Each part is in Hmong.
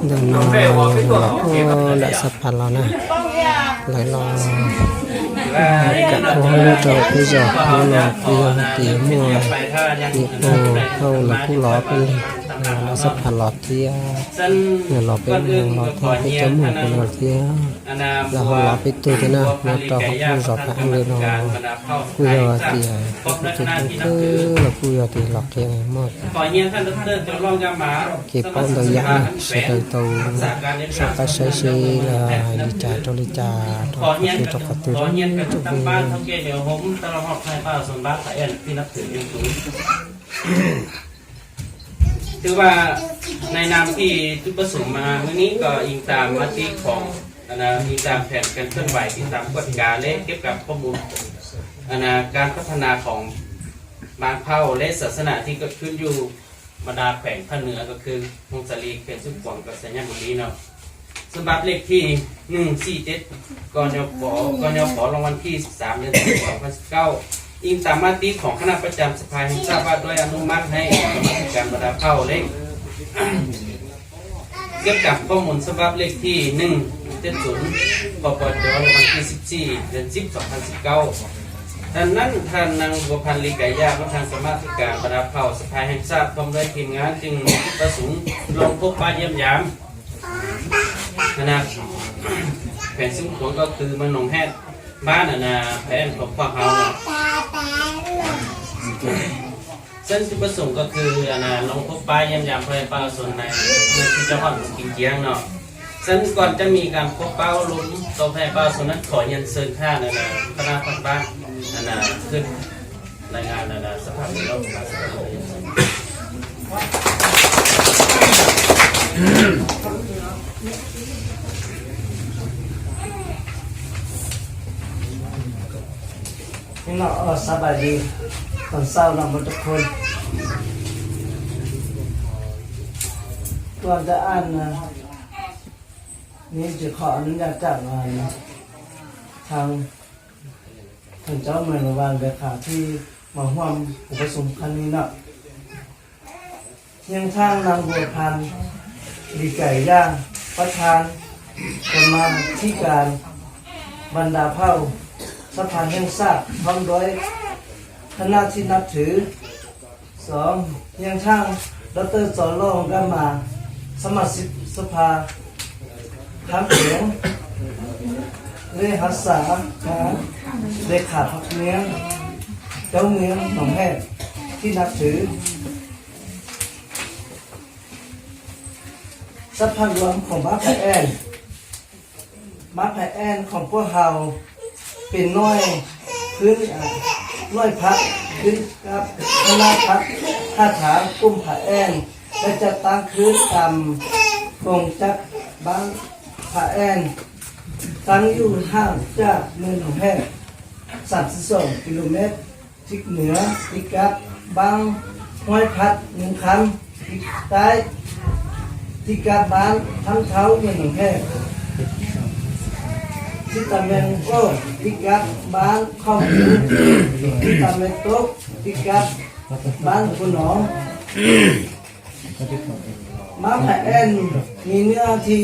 Ntawm no los kuj dam xab pha los na, lawv los kam ua hauj lwm rau kuj zos. Hnub no kuj yog tias muaj ib qho hauj lwm los kuj los peb leeg, dam xab pha los thiab, los peb leeg los thiab peb cov muam kuj los thiab, los ho los peb tug thiab na, nyob rau hauv kuj zos Pha Eej Lwm no. Kuj yog tias peb kuj tsis thoob kawg los kuj yog tias los qhia muaj kev paub ntau yam na, sawv daws tau soj qab saib seb li cas rau li cas rau qhov twg rau qhov twg. Thứ ba, này năm thì tôi có sủng mà mới nghĩ có in tam mát tí khoảng, à, in tam phèn cần phân vải, in tam quảng cáo lễ tiếp cậnข้อมูล à,การพัฒนาของบ้านเผ่า และศาสนาที่เกิดขึ้นอยู่บรรดาแขวงภาคเหนือ ก็คือ Phung Sali, แขวงสุขขวัญ กับ ไชยบุรี เนาะ ฉบับเลขที่ หนึ่งสี่เจ็ด กยป กยป รางวัลที่ สิบสาม เดือน สิบ สองพันสิบเก้า อิงตามมติของคณะประจำสภาแห่งชาติว่าด้วยอนุมัติให้กรรมาธิการบรรดาเผ่าและเก็บกำข้อมูลฉบับเลขที่ หนึ่งเจ็ดศูนย์ ปปจ รางวัลที่ สิบสี่ เดือน สิบ สองพันสิบเก้า ดังนั้นท่านนางบัวพันธ์ ลีไก่ย่า ประธานกรรมาธิการบรรดาเผ่าสภาแห่งชาติพร้อมด้วยทีมงานจึงมีจุดประสงค์ลงพบปะเยี่ยมยาม อันนะ แขวงสุขขวัญก็คือเมืองหนองแฮด บ้านอันนะ แพนของพวกเราเนาะ ซึ่งจุดประสงค์ก็คืออันนะ ลงพบปะเยี่ยมยามพ่อแม่ประชาชนในเมืองที่เจ้าของกินเจียงเนาะ ซึ่งก่อนจะมีการพบปะอบรมต่อพ่อแม่ประชาชนนั้น ขอเรียนเชิญท่านอันนะ คณะพัฒนาอันนะ ขึ้น รายงานอันนะ สภาพแวดล้อมของบ้านสภาพแวดล้อม นี่เนาะ เออ สบายดี ตอนเช้าเนาะ หมดทุกคน ก่อนจะอ่านนะ นี่จะขออนุญาตจาก เอ่อ ทาง ท่านเจ้าเมืองระหว่างเลขาที่มาร่วมองค์ประชุมครั้งนี้เนาะ เฮียงทางนางบัวพันธ์ หลีไก่ย่าง ประธานกรรมาธิการบรรดาเผ่าสภาแห่งชาติ พร้อมด้วยคณะที่นับถือ สอง เฮียงทาง ดอกเตอร์ จอหล่อ หงส์ก้ามา สมาชิกสภา ทางแขวง เลขาสาขา เลขาพักเมือง เจ้าเมืองหนองแฮด ที่นับถือ สภาพรวมของบ้านผาแอน บ้านผาแอนของพวกเราเป็นหน่วยพื้น อ่า หน่วยพักขึ้นกับคณะพักท่าทางกลุ่มผาแอน และจัดตั้งขึ้นตามกงจักรบ้านผาแอน ตั้งอยู่ห่างจากเมืองหนองแฮด สามสิบสองกิโลเมตร ทิศเหนือ ติดกับบ้านห้วยพัด เมืองคำ ทิศใต้ ติดกับบ้านถ้ำเฒ่า เมืองหนองแฮด ทิศตะวันออก ติดกับบ้านข้อมูล ทิศตะวันตก ติดกับบ้านคุณหนอง บ้านผาแอนมีเนื้อที่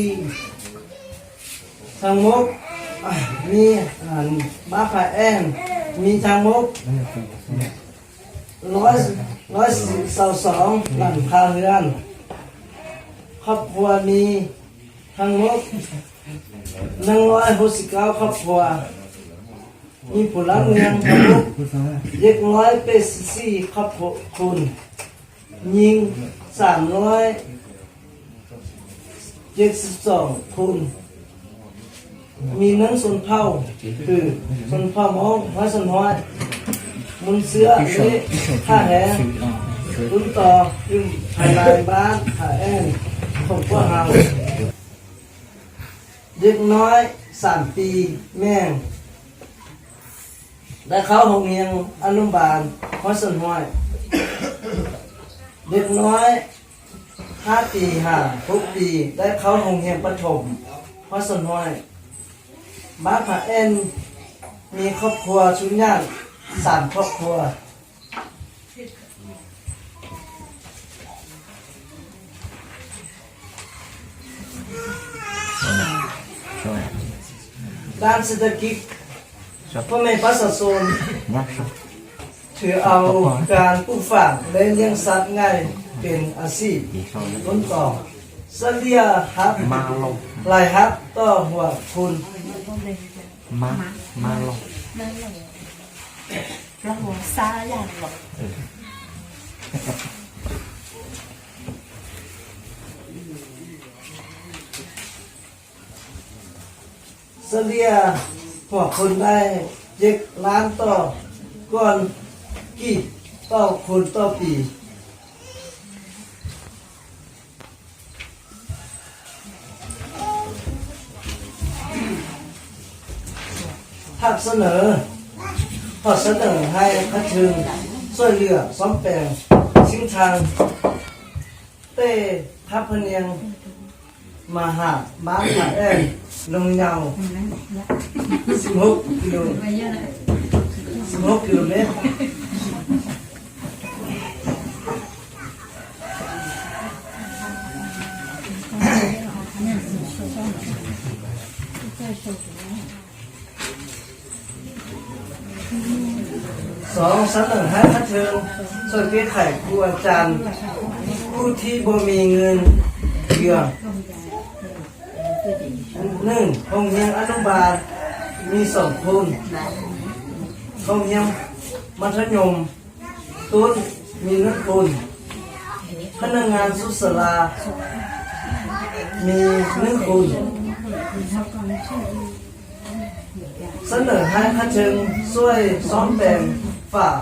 ทั้งหมด อ่ะ มี อ่า บ้านผาแอนมีทั้งหมดร้อย ร้อยสองหลังคาเรือน ครอบครัวมีทั้งหมดหนึ่งร้อยหกสิบเก้าครอบครัว มีพลเมืองทั้งหมดเจ็ดร้อยแปดสิบสี่ครอบครัว คน หญิงสามร้อยเจ็ดสิบสองคน มีหนึ่งชนเผ่า คือชนเผ่ามง ห้วยส้นห้อย มุงเสื้อ และผ้าแห ต้นตออยู่ภายในบ้านผาแอนของพวกเรา เด็กน้อยสามปีแม่ง ได้เข้าโรงเรียนอนุบาลห้วยส้นห้อย เด็กน้อยห้าปีหาหกปี ได้เข้าโรงเรียนประถมห้วยส้นห้อย บ้านผาแอนมีครอบครัวทุกอย่างสามครอบครัว Đảng Xã Đà Kik,พ่อแม่ประชาชน ถือเอาการปลูกฝังและเลี้ยงสัตว์ง่ายเป็นอาชีพต้นตอ Salia hab, laij hab toj huam khun. Salia huam khun laij yej lab toj koj kij toj khun toj pis. Hab sab nawm, hab sab nawm hais qhov twg xuaij lwam xob pees xib thas tej thab pha nias mas ham mab tham eej loo nyaus xib hub kis lus, xib hub kis lus meb. Xoov sab nawm hab qhov twg xuaij kev hais khu a cas khu thib npua mis ngwj yog. Nws hoo hiab ab nub npas mis xoom khun, hoo hiab mab thab nyoos tub mis nwb khun, phab naj ngas xub xa las mis nwb khun. Sab nawm hab qhov twg xuaij xob pees fam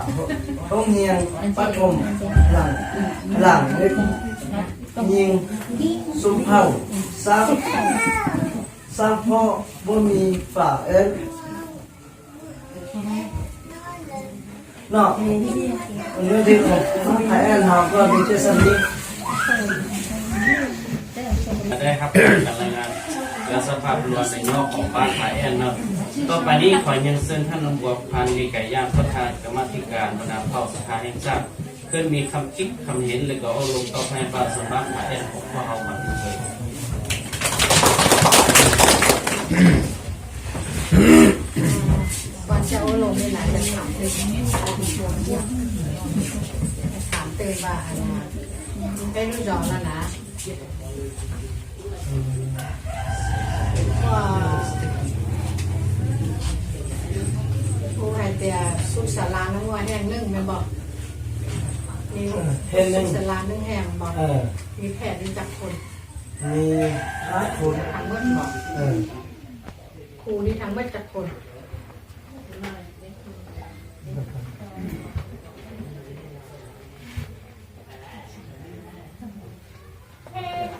hoo hiab pab thoom laam le nyeeg xu phauj, xab phob npua mis fam eb no, nws thiaj tham eej hauv koj li tej xab li. Lawv sab phaj pluas ntawm nyob hauv pab tham eej no. Toj pais ib qho nyeeg xeeb thab nub npua phan li kais yaj pab tham kam mab thib kas npua nas phauj xab phaj heej txaj khwb mis kham kib kham hev le kom ua loo toj pab pab xab pab tham eej hauv pab hauv pab tus txawv. Ua ntej ua loo li na, tham twg, tham twg npaj peb lub zos no na. Kuv hais tias xub xa las no muaj heej neeg me npog, xub xa las neeg heej npog, me phem li cas khun, khu li thaj muaj cas khun.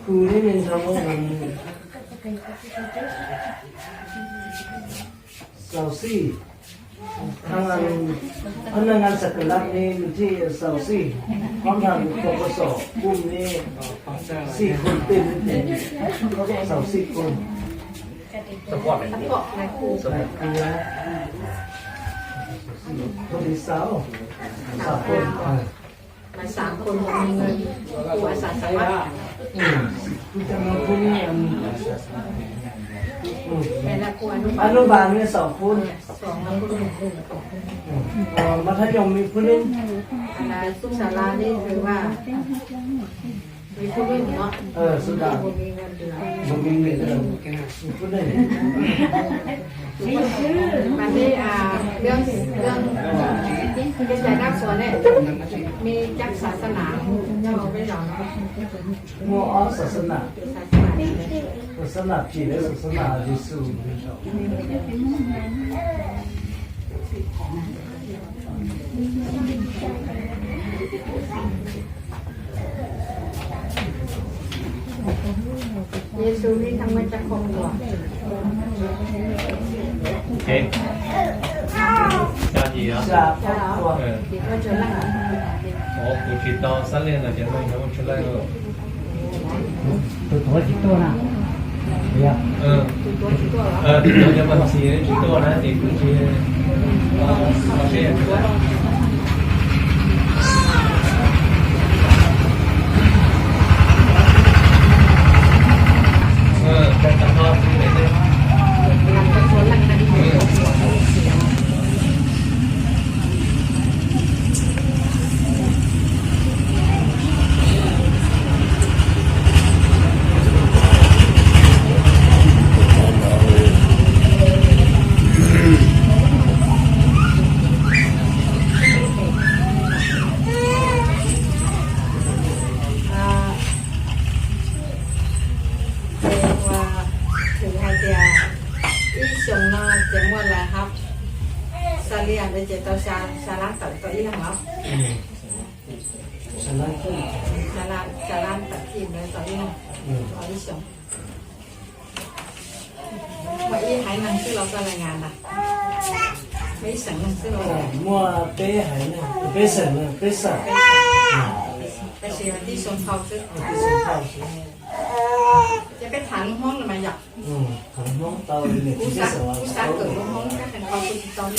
Khu li neeg thaj muaj xaus xij, thab naj ngas xa kas las ne nws thiaj xaus xij, qhov nag nws kho kho xom kuj ne xij khu tej ne xaus xij khu. Khu li xaus, xaus khu. Ab nub npas ne xaus khu. Mab thab nyoos me khu ne. Mas nej, nej cov dab xua ne, nej cov xav xab nas nyob hauv peb zos no? Muaj ob xav xab nas, xav xab nas phim thiab xav xab nas Yexus. Yexus li thaj muaj cas khom kuas? Xya yim os. Ua tsis tau xab leej los cov neeg no ua tsis leej. Tus tuav tsis tuaj na. Tus tuav cov poj ntxhib tsis tuaj na ces kuv tsis, Lawv hab xa lias ntawd ces tau xa lab tawm tau ib leeg los? Xa lab tawm thij ntawd tau ib leeg, tau ib xyoos. Muaj ib haiv neeg xwb los koj lais ngas ntag? Muaj ib xeem neeg xwb los? Muaj peb haiv neeg, peb xeem, peb xeem. Tab sis tib xyoo thau xwb. Ces peb tham lus Hmoob los mas yom? Kuv xav kawm lus Hmoob, kab qhia qhov kuv tsis tau li.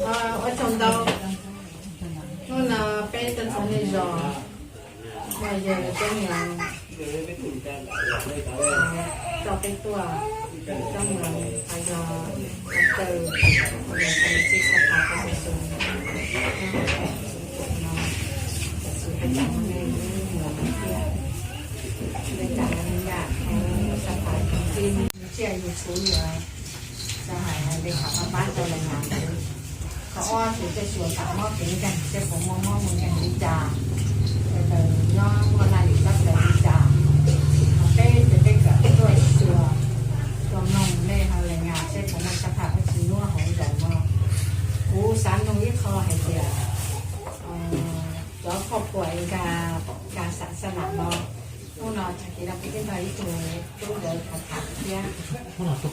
Ua tsaug ntau. Hnub no peb tuaj txog nej zos, muaj yawg Txoov Nyoog coj peb tuaj, Txoov Nyoog yog taw, yog taw txij xab pha pab xov xwm no, tab sis peb cov Hmoob nej mus thiab, nej cov Hmoob yaj xab pha txij tsiaj yug txhuv yog tau hais li qhov pab rau lais ngas ntawd. Qhov ob ces tej xyuas tam mob kev nkeeg seb puas muaj mob muaj nkeeg li cas, sawv daws nyob muaj laj lim tab plaws li cas. Qhov peb ces peb kawm tuaj xyuas, tuaj mloog nej hauv lais ngas seb puas muaj xab pha dab tsi nyob hauv zaum no. Kuv xav nug ib qho hais tias, cov khoj pua nkag, nkag xab xab nam no, hnub no tag kis no kuv twb nrog ib tug tub ntawd tham tham thiab,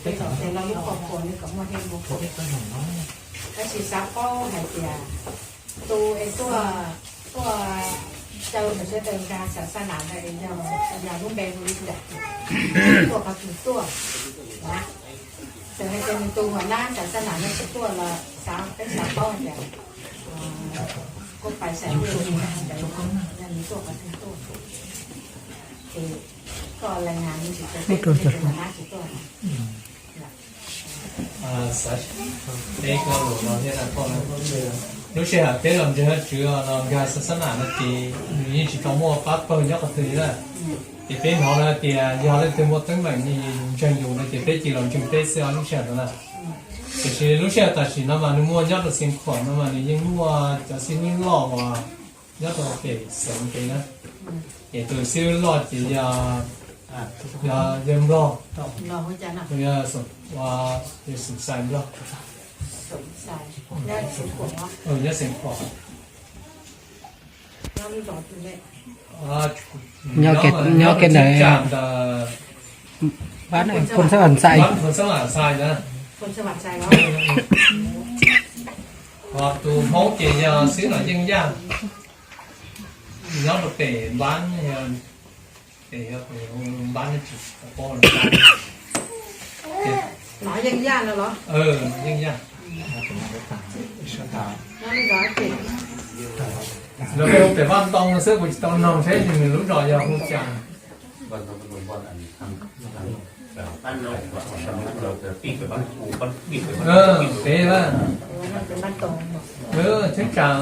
peb kom tias lo lub khoj pua nws kom muaj thiab mus. Tab sis xav paub hais tias tus es tuaj, tuaj caw lawv sawv daws nkag xab xab nam ntawd es yog, yog lub npe hu li cas, tuaj qhov twg tuaj? Txawm hais tias nws tus uas nab xab xab nam no tsis tuaj los xav, peb xav paub hais tias kuv pais xav tuaj li ntawd, yog nws tuaj qhov twg tuaj. Ces koj lais ngas nws tsis tau teb, nws tus uas nab tsis tuaj. Peb koj lus no thiab na, lub sij hawm peb los ntseeg Vajtswv los nkag xab xab nam no ces nws yeej tsis tau muaj pab pawg nyob qhov twg li na. Ces peb hnov lawv tias yog leej twg muaj teeb meem ntseeg yus no ces peb cia los ntseeg peb xwb os lub sij hawm no na. Tiam sis lub sij hawm tam sim no mas nws muaj nyob rau Xeev Khuam no mas nws yeej muaj cov xib hwb loj uas nyob rau pem xeev pem na. Ces tus xib hwb loj ces yog, yog yawg Nplog, yawg Xeem Xais Nplog, nyob Xeev Khuam. Nyob ke ntawd, Phoos Xab Vam Xais. Ho tus Hmoob ces yog xib hwb Nom Yeej Yaj, nyob rau pem npab, pem npab, Nom Yeej Yaj no los? Yeej Yaj. Lawv pem vaj ntoo no xwb kuv tsis tau noog seb nws lub zos yog hu cas. Pem na, cheeb tsam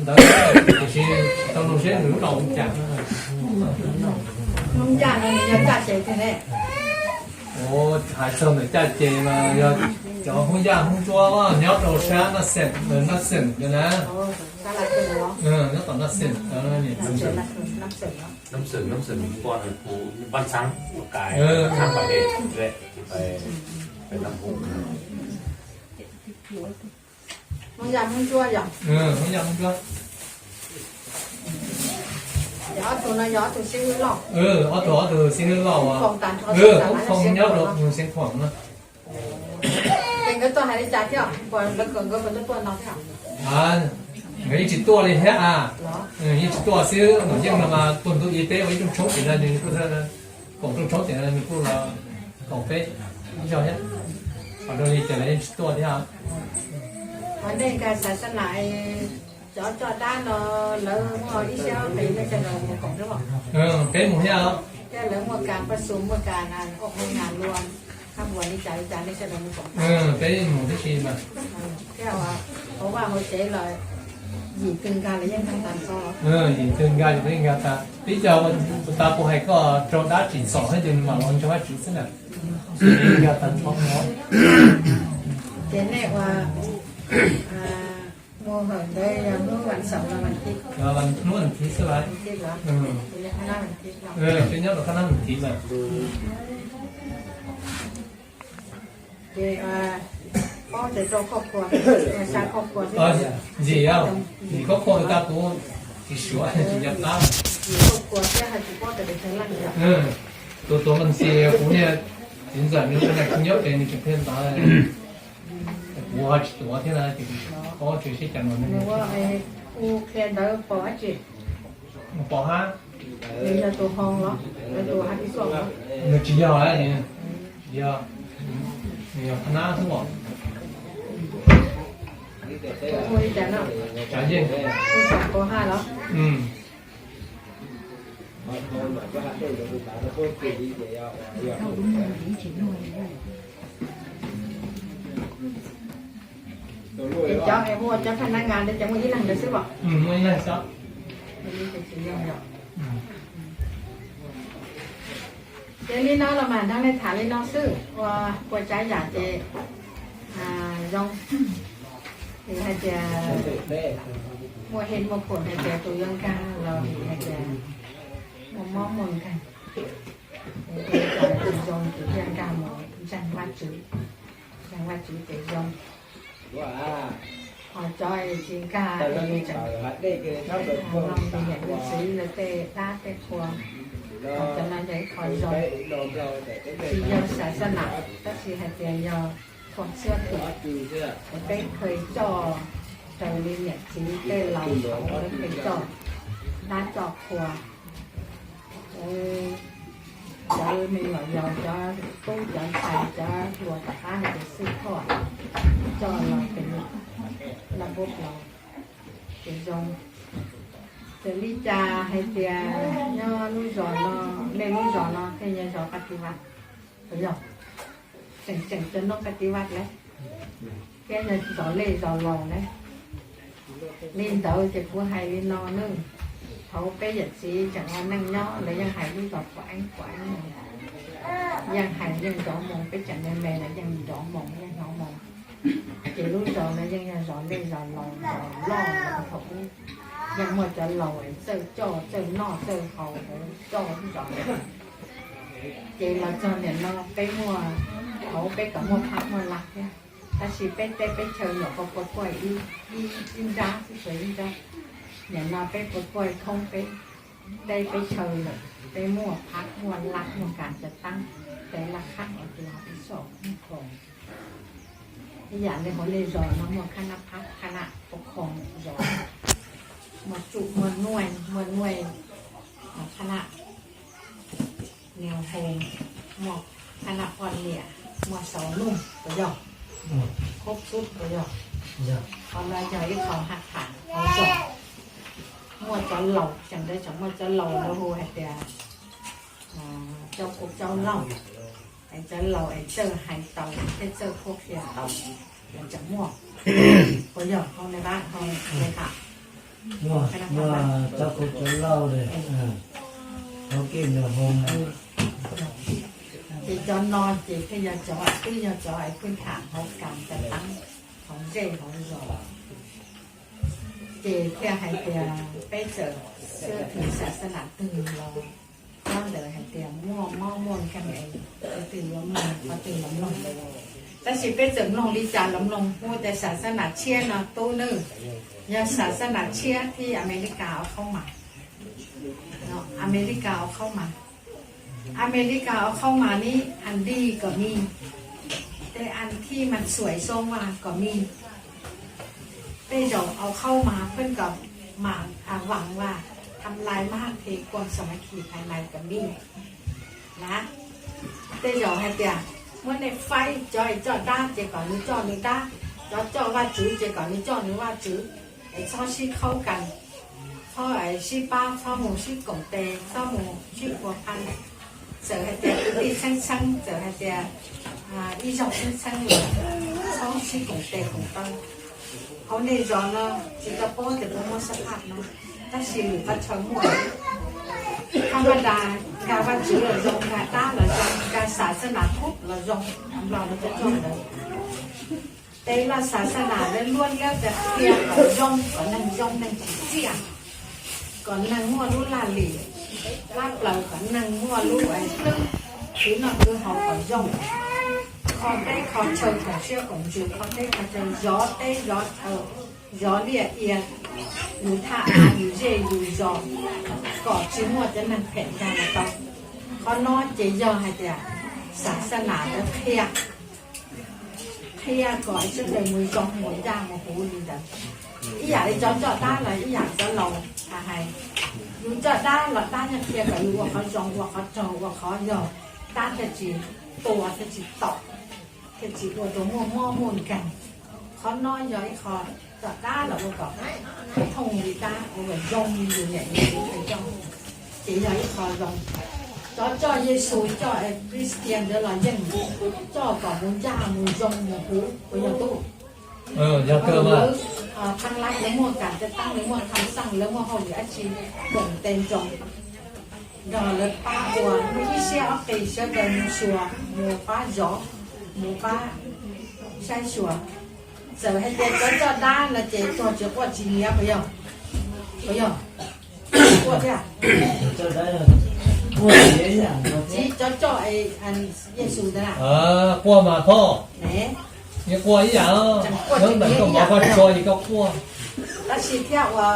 ntawd, tiam sis tsis tau noog seb nws lub zos hu cas. Hais txog ntawm caj ces mas yog cov Hmoob Yaj Hmoob Ntsuab nyob rau sab Naj Xeem, Naj Xeem na. Nyob tom Naj Xeem, Hmoob Yaj Hmoob Ntsuab. Ob tug no yog ob tug xib hwb loj. Ob tug, ob tug xib hwb loj, Koob Foos nyob rau Xeev Khuam no. Ces nkawd tuaj hais li cas thiab, nkawd kom nkawd puas tuaj no thiab? Nkawd yeej tsis tuaj li thiab a. Yeej tsis tuaj xib hwb Nom Yeej no mas tuaj ntu ib peb ua ib rooj tshoob tim no, nws kuj, koom rooj tshoob tim no nws kuj los koom peb ib zaug thiab. Qhov rau li ces lawv yeej tsis tuaj thiab. Qhov nej nkag xav xab nam, cov coj dab no lawv muaj ib sab qis nej sawv daws mus koom thiab los? Peb mus thiab. Thiab lawv muaj kas paj xu, muaj kas ua qhov nas lua, qab npuas li cas li cas nej sawv daws mus koom. Peb mus tib si mas. Thiab hauv vaj hauv tsev los yim twg nkag los yeej nkag tas nrho. Yim twg nkag los yeej nkag tas. Tib co puag ta kuv hais koj raug dab tsim txom thiab ces nws mam los ntseeg Vajtswv xwb na. Nkag tas nrho. Ces nej ua Mus hawm ntawd yog hnub vas xaum los vas thiv? Hnub vas thiv xwb las. Peb nyob rau thab nab vas thiv mas. Ces paub tias rau koj khuas, xa koj khuas xwb. Ntxim, ntxim koj khuas tas kuv tsis suav tsis nco qab. Koj khuas thiab hais tsis paub tias pes tsawg leej yom. Tus tuav mas ntxim kuv niag txiv ntxawm nws nyob pem nws tseem qhia ntawv, kuv ho tsis tuav thiab na ces kuv paub tsis sib cav no. Ua, kuv qhia ntawv pom dab tsi? Pom hab. Nws yog tus hoo los yog tus hab ib xoj los? Nws tsis yog, yog, nws yog thab nab xwb os. Ua li cas no? Tsav yeej. Ua tsav pom hab los? Es cov es muaj cov phab nab ngas ntawd ces muaj ib leeg ntawd xwb pom? Ces li no los mas nrog nej tham li no xwb, ua ua tsav yam ces zoo. Vim hais tias muaj hej muaj phoom hais tias tus yuav nkag los vim hais tias muaj mob muaj nkeeg, tus zoo tus thiaj nkag mus ntseeg Vajtswv, ntseeg Vajtswv ces zoo. Ho cov tsis nkag es tseem mloog tus niam tus txiv lawv tej dab tej qhua, ho cov no yog ib qho zoo. Tsis yog xav xab nam, tab sis hais tias yog qhuas txhiab twm, es peb kheev coj raws li niam txiv tej laus thaum ub lawv kheev coj dab coj qhua. Cov me nyuam yaus, cov tub cov ntxhais, cov hluas tom qab hais tias xwb thoj coj los pem laj npub plaus ces zoo. Txawm li cas hais tias nyob lub zos no, nej lub zos no thiaj yog zos Paj Ti Vaj, puas yog? Tseem tseem cov noob Paj Ti Vaj lawm, thiab yog zos lej zos laus lawm. Li ntawd ces kuv hais li no nawb, thaum peb yawm txiv tseem ua neej nyob lawv yeej hais lub zos Phuv Eeb Phuv Eeb, yeej hais yeej nrov moos, peb tseem me me lawv yeej nrov moos yeej hnov moos. Ces lub zos no yeej yog zos lej zos laus zos loj los thaum ub, yeej muaj cov laus txawj coj txawj noj txawj haus coj lub zos. Ces los txog niam no peb muaj, thaum ub peb kom muaj phab muaj laj thiab, tab sis peb teb peb chaw nyuam qhuav puas kuaj ib nrab xwb, ib nrab. Niam no peb puas kuaj thoob peb teb peb chaw lawm, peb muaj phab muaj laj muaj kas cov taab, peb laj khab ua tus hov ib xoj ib khoom. Ib yam li hauv nej zos no muaj khab nab phab khab nab pov khoom zos, muaj tsuj muaj nuaj muaj nuaj, khab nab niam hoos, muaj khab nab poj niam, muaj xaus nuj puas yog? Khub xub puas yog? Qhov no yog ib qho haj tham hauv zos. Muaj cov laus, tseem ntawd tseem muaj cov laus lawv hu hais tias cov kuv cov laus, es cov laus es txawj hais tau thiab txawj qhuab qhia tau, lawv tseem muaj. Puas yog hauv nej pab hauv nej tham? Muaj, muaj cov kuv cov laus lawm, hauv kej lawv hu. Ces cov no ces thiaj yog cov twb yog cov es pheej tham hauv kas cov taab, hauv zej hauv zos. Ces thiaj hais tias peb txawm xwb thwm xav xab nam twg los nyob ntawd hais tias muaj mob muaj nkeeg es qhov twg yuav mloog qhov twg los mloog. Tab sis peb txawm mloog li cas los mloog, hu tias xav xab nam tshiab no tub nawb, yog xav xab nam tshiab thib Amelikas au khaub mas. Amelikas au khaub mas, Amelikas au khaub mas ni, an dig kom mi, tej an thib mas xuaim xoo mas kom mi. Tej zaum au khaub mas pheej kom mam vaam vas tham lais maj haj the kuam xam mas khim tham lais kom mi na. Tej zaum hais tias muab nej faib, cov es coj dab ces kom nws coj nws dab, cov coj Vajtswv ces kom nws coj nws Vajtswv. Es txhob sib khaub kas, txhob sib pab, txhob mus sib koom tes, txhob mus sib ua pha. Txawm hais tias kwv tij txheeb txheeb, txawm hais tias ib zaug txheeb txheeb los txhob sib koom tes koom taw. Hauv nej zos no tsis tau paub tias puas muaj xab phaj no, tab sis lwm qhov chaw muaj. Thaj maj das, nkag Vajtswv los zoo, nkag dab los zoo, nkag xav xab nas kub los zoo, Nplog lawv cov coj ntawd. Tej laj xas xas nas lawv luab liab tas qhia kom zoo, kom neeg zoo neeg tsim txiaj, kom neeg muaj lub laj lim plab plaws, kom neeg muaj lub hlwb, khwv noj khwv haus kom zoo, kho teb kho chaw khoom siab khoom ntsws, kho teb kho chaw zov teb zov chaw, zov liaj ia, yus thaj av yus zej yus zos, kom tsis muaj cov neeg phem nkag los tau. Qhov no ces yog hais tias xas xas nas lawv qhia, qhia kom sawv daws mus zoo mus ncaj mus huv li ntawd. Ib yam li cov coj dab los ib yam cov laus hais, yus coj dab los dab yeej qhia kom yus ua qhov zoo, ua qhov raug, ua qhov yog, dab thiaj tsis tua thiaj tsis tom, thiaj tsis ua rau muaj mob muaj nkeeg. Qhov no yog ib qho coj dab los ua kom thooj li dab, ua kom zoo li yus niam yus txiv coj, ces yog ib qho zoo. Cov coj Yexus coj Christian ntawd los yeej coj kom mus ncaj mus zoo mus huv, puas yog tub? Yog kawg mas. Lawv, thaj lab lawv muaj kam caj tab, lawv muaj tham xaj, lawv muaj hauj lwm dab tsi, koom tes nroos nrog lawv pab ua, muaj ib siab ob qis sawv daws mus xyuas, mus pab zov, mus pab saib xyuas. Txawm hais tias cov coj dab no ces tuag tsis quaj tsis nyiav puas yog? Puas yog? Txiv, cov coj Yexus ntawd na. Quaj mas phauj, yeej quaj ib yam, nyob ntawm koj mov koj tsua ces koj quaj. Tab sis thiab ua,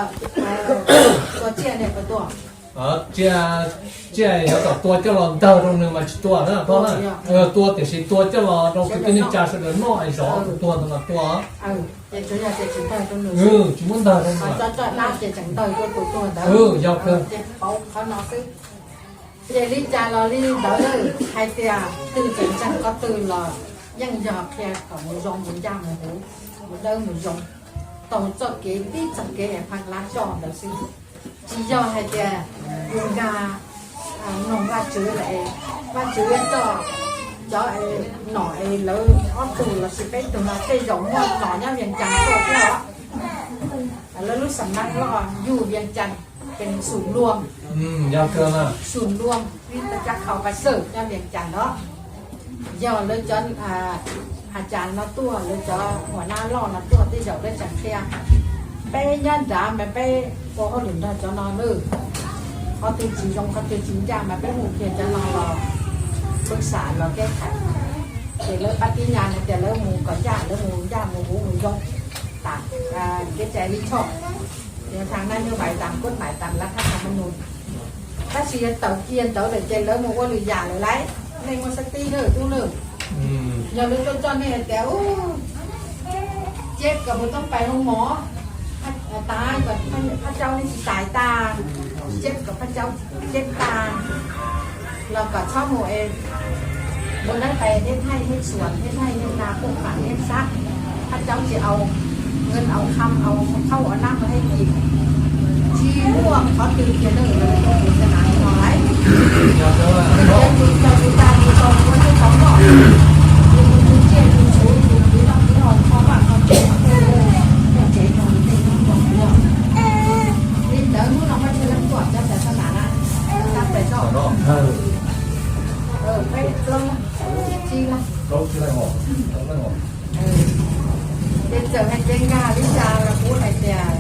tua tsiaj ne puas tua? Tsiaj, tsiaj yuav kom tua coj los ntawg rau nws mas tsis tua na phauj na. Tua tiam sis tua coj los rau kwv tij neej tsa sawv daws noj es zov tus tuag ntawd mas tua. Ces tsuas yog tias tsis ntawg rau nws, tsis muab ntawg rau nws. Coj, coj dab ces tseem ntawg rau tus tuag ntawd. Yog kawg. Ces pauv qhov no xwb. Ces li cas los li ntawd, hais tias twg tseem ntseeg qhov twg los yeej yog qhia kom mus zoo mus ncaj mus huv, mus dawb mus zoo, taug txoj kev tib txoj kev es pha lab coj ntawd xwb. Tsis yog hais tias yus nkag mloog Vajtswv lawm, Vajtswv yuav coj cov nom es lawv ob tug los sis peb tug no tej zaum muaj nom nyob Vias Cas tuaj thiab os. Lawv lub xam nas loj yug Vias Cas, ces Xum Luam, Xum Luam, Vib Tag Cab Khau Pas Xawm nyob Vias Cas no. Yog lawv cov a cas no tuaj, lawv cov huas nab loj no tuaj, tej zaum lawv tseem qhia peb nyob nrad mas peb ua hauj lwm nrog cov no nawb. Qhov twg tsis zoo qhov twg tsis ncaj mas peb mus qhia cov no los pwb xam los kev tham. Ces lawv pab tib nyas hais tias lawv mus kom ncaj, lawv mus ncaj mus huv mus zoo tam kev cai lij choj, tag nab nyob vais tam kuab mais tam lav thab tham mab nus. Tab sis yog tawm kiag ntawd lawm ces lawv mus ua lwm yam lawm lauj. Nej muaj sab tib lawm tub lawm. Yog lawv tuaj coj nej hais tias ceb kom puas toob pais hoo mov tas, kom Phaj Caub nej tsis tais tas, ceb kom Phaj Caub ceb tas, los kom txhob mus es mus neeb pais thiab thaij thiab tsuas thiab thaij thiab na quj qam thiab sab, Phaj Caub tsis au, nkawd au kham au khaub au nab mus haj yim. Tsis muaj qhov twg tias lawv tuaj mus xav nas no lauj. Yog tus cog tus tas tus tau ua tub tau noj, tus mus tus tsiaj tus txhuv tus kwv noj kwv haus kho vaj kho tsev, kho tsev rau tej hnub tuaj yog li ntawd. Hnub no muaj tsawg leej tuaj cov xav xav nas na? Tab pes zoj, peb plaub tsib leej. Ces txawm hais tias nkag li cas los kuv hais tias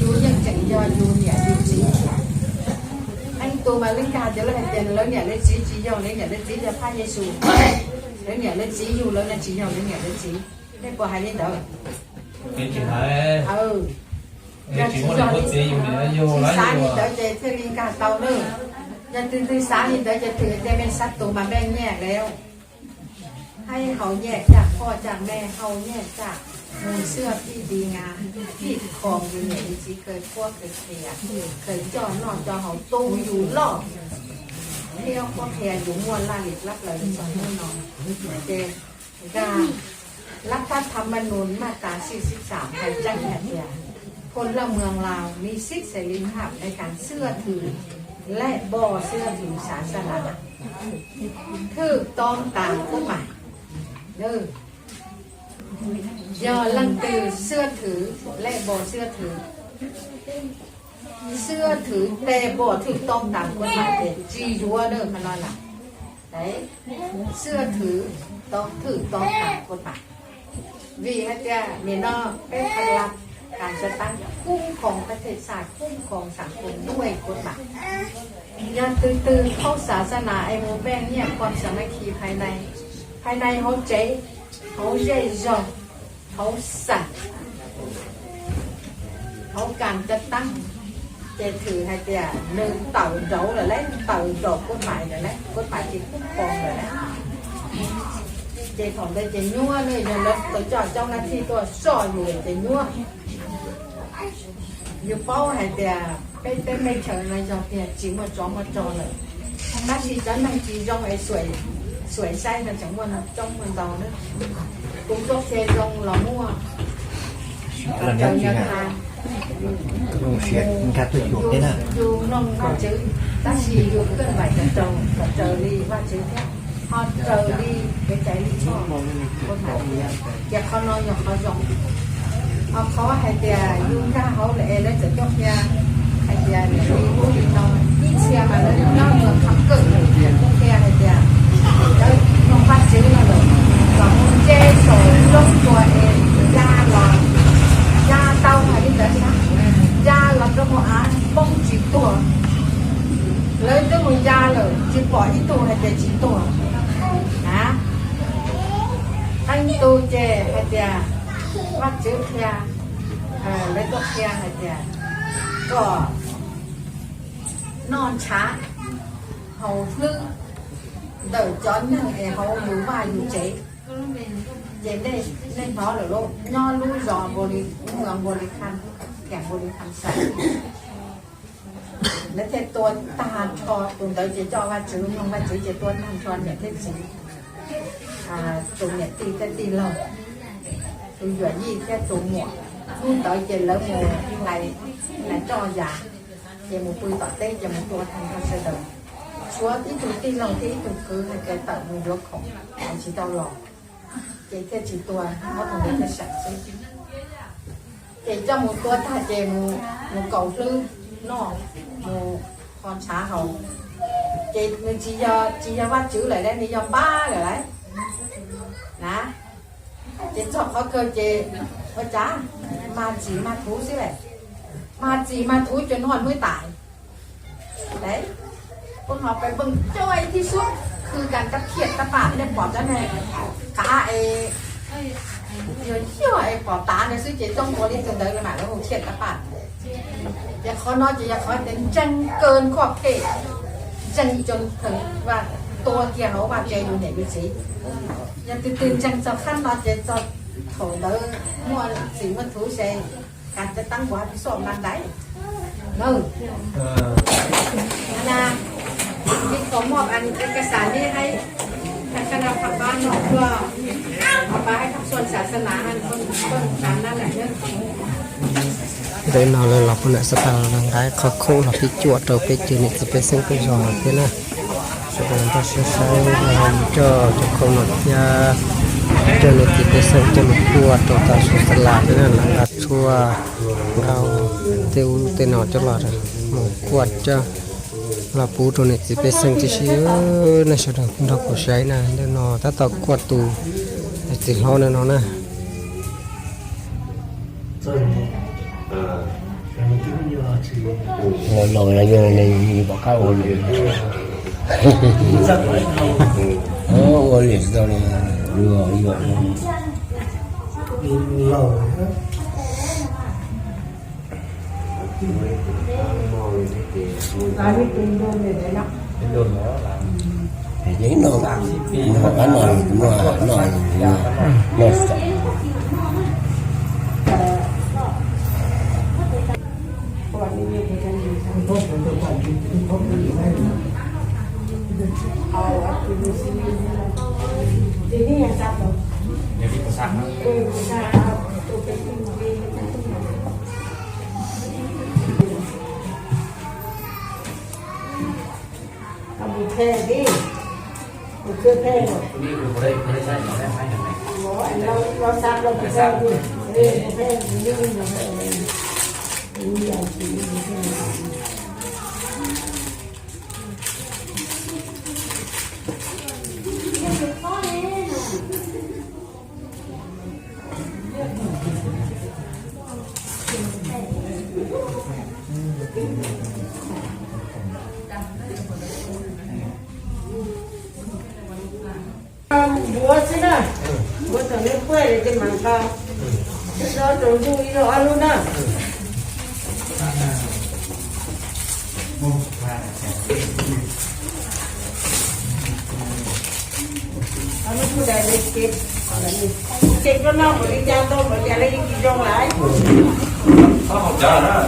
yus yeej tseem yog yus niam yus txiv. Ib tug mas lawv nkag ces lawv hais tias lawv niam lawv txiv tsis yog lawv niam lawv txiv, yog Phaj Yexus. Lawv niam lawv txiv yug lawv no tsis yog lawv niam lawv txiv. Nej puas hais li ntawd? Tsis hais. Yog tsis yog li, tsis xav li ntawd ces thiaj li nkag tau nawb. Yog twg twg xav li ntawd ces twg tias mej xav tus mas mej nyiaj lawm. Hais haus nyiaj caj phoj caj mej, haus nyiaj caj mus xwb, tij di nga, tij khoo, yus niam yus txiv khaws puab khaws qhia, khaws coj noj coj haus tu yus loj. Thiab puab qhia yus muaj laj lim plab plaws txog hnub no. Ces nkag lab thab tham ma nus maj tas sib sib xam hais tseeb hais tias พลเมืองลาวมีสิทธิเสรีภาพในการเชื่อถือและบ่เชื่อถือศาสนา ถูกต้องตามกฎหมาย. Yog leej twg เชื่อถือ และบ่เชื่อถือ, เชื่อถือ แต่บ่ถูกต้องตามกฎหมาย ces tsis yuav nawb, qhov no lawm. เชื่อถือ ถูกต้องตามกฎหมาย. Vim hais tias nim no peb Thaib Laj kam tsa tab khub khoom peb thej xaj khub khoom xam khoom duaj kuv mam. Yog twg twg khaub xav xab nas es mus npej nyiaj khuam xav mas khi phais nais, phais nais hauv tsev, hauv zej zog, hauv xam, hauv kam tsa tab, ces thwm hais tias nws tawm nraud lawm lauj, tawm nraum kuv mam lawm lauj, kuv mam ces khub khoom lawm lauj. Ces thaum ntawd ces nyuaj ne, yog lawv tau coj coob nab thij tuaj soj yus ces nyuaj. Yus paub hais tias peb teb peb chaws no yog tias tsis muaj tsov muaj rog lawm, tab sis cov neeg tsis zoo es xuam saib no tseem muaj coob muaj ntau na. Kuv tuaj qhia zoo los muaj, kom raws yog tha, yus mloog Vajtswv, tab sis yus kev npaim kom raws, kom raws li Vajtswv thiab, ho raws li kev cai lij choj. Ces qhov no yog qhov zoo. Ho qhov hais tias yus nkag hauv lawm es lawv txawm tuaj qhia hais tias niam li ub li no, ib txhia mas lawv nyob mus kham kawm lawm, tuaj qhia hais tias lawv mloog Vajtswv no lawm, kom mus nce saum roob tua es ya los, ya tau hais li ntawd, ya los rau hauv av poob tsis tuag. Lawv twb mus ya lawm tsis pom ib tug hais tias tsis tuag na. Qee tus ces hais tias Vajtswv qhia, lawv tuaj qhia hais tias kom noj ntshav haus hlwb ntawm cov neeg es hauv yus vaj yus tsev. Ces nej hnov lawm lauj, nyob lub zos Npaus Lis, lub Npaus Lis Kham, Npaus Lis Kham Xais, lawv thiaj tua tag nrho tus ntawd ces coj Vajtswv, mloog Vajtswv ces tua tag nrho niam thiab txiv, tus niam tij thiab tij laug, tus yawm yij thiab tus muam. Hnub ntawd ces lawv mus hlais, hlais roj yas, ces mus pw tom teb ces mus tua tag nrho sawv daws. Tshuav ib tug tij laug thiab ib tug kwv hais tias tawm mus yuav khoom, tsis tau los, ces thiaj tsis tua, ob tug ntawd thiaj sawv xwb. Ces coj mus tua tag ces mus kaus hlwb noj, mus kho ntshav haus. Ces nws tsis yog, tsis yog Vajtswv lawm, nws yog npab lawm lauj na. Ces txog qhov kawg ces ua cas mag txim mag thuv xwb lawm, mag txim mag thuv ces noj hnub tas. Đấy, peb ho peb npeej coj ib thib xub khwv kas kab khiam tab pam, nej pom cov neeg qav es yog yog es pom tav ntawd xwb ces coj ua li tus ntawd los mam lawv hu khiam tab pam. Ces qhov no ces yog qhov tias ntseeg kawg nkoj phem, ntseeg coo theem vaj, tua kiag hauv vaj tse yus niam yus txiv. Yog tus twg ntseeg txog qhab no ces txog thaum ntawd muaj txim muaj thuv ces kas cov tab nquas tus xoj ma ntaiv. Nws na, ib qho moj kas xas li hais, kas xas na pha pab no ua, pha pab hais thaj xuan xas xas na hais, xuan xas na na. Ntawm no lawv los pub nam xab tas nqa qhov khoom los pib cuam rau peb cov niam txiv pej xeem peb zos thiab na. Sawv daws nrog saib saib, coj cov khoom no thiab coj niam txiv pej xeem coj mus cuam rau tau saum xas las thiab na, lawv nqa tshuaj, nqa tej ub tej no coj los mus cuam coj los pub rau niam txiv pej xeem tib si. Nej sawv daws nrog kuv saib na, ntawm no tab tom cuam tus txiv hlob ntawm no na. Laus laus los yog pom qab ua liam, ua liam tsis tau li, yuav yuav laus. Ces ib no, ib no qab no, ib no, ib no, ib no tsis tau. Npuav xwb na, npuav thaum neb quaj ces mam nqa. Ib zaug rau ntuj ib zaug ob lub na. Ces koj noj npaum li cas ntau npaum cas li tsis zoo lawm. Zoo lawm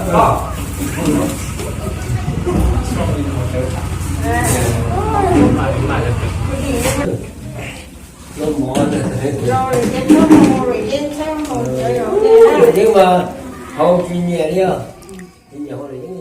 ces koj mus lawm yeej txhob mus cov zaum ces na. Yeej mas haus tsis nyiam li os. Tsis nyiam haus lawm yeej